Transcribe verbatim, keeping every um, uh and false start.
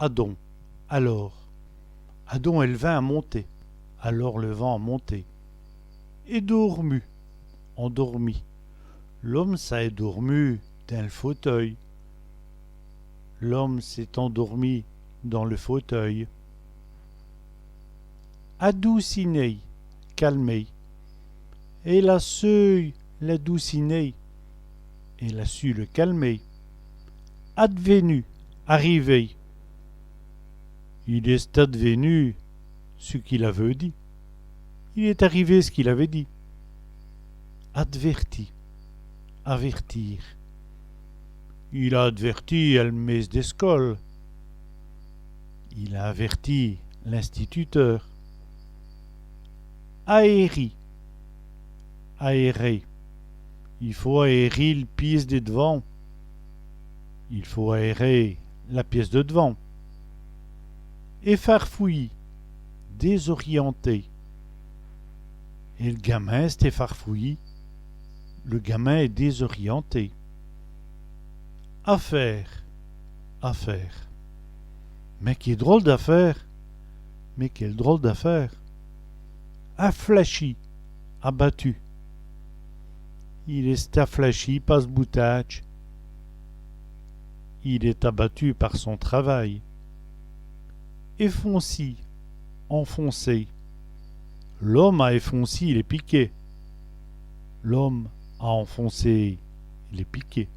Adon, alors. Adon èl vint a monté. Alors le vent a monté. Èdôrmu, endormi. L'ome s'a èdôrmu dins l' fauteuy. L'homme s'est endormi dans le fauteuil. Adouciné, calmer. Èle a seû l'adouciné. Elle a su le calmer. Advenu, arrivé. Il èst advenu ç' qu'il aveut dit. Il est arrivé ce qu'il avait dit. Advèrti, avertir. Il a advèrti èl mêsse dè scole. Il a averti l'instituteur. Aèri, aérer. I faut aèri l' pièce dè d'vant. Il faut aérer la pièce de devant. Èfarfouyî, désorienté. Èl gamin èst èfarfouyî. Le gamin est désorienté. Afêre, affaire. Mins qué drole d'afêre ! Mais quelle drôle d'affaire ! Aflachi, abattu. Il èst aflachi pa s' boutâdje. Il est abattu par son travail. Èfonci, enfoncer. L'ome a èfonci lès piquèts. L'homme a enfoncé les piquets.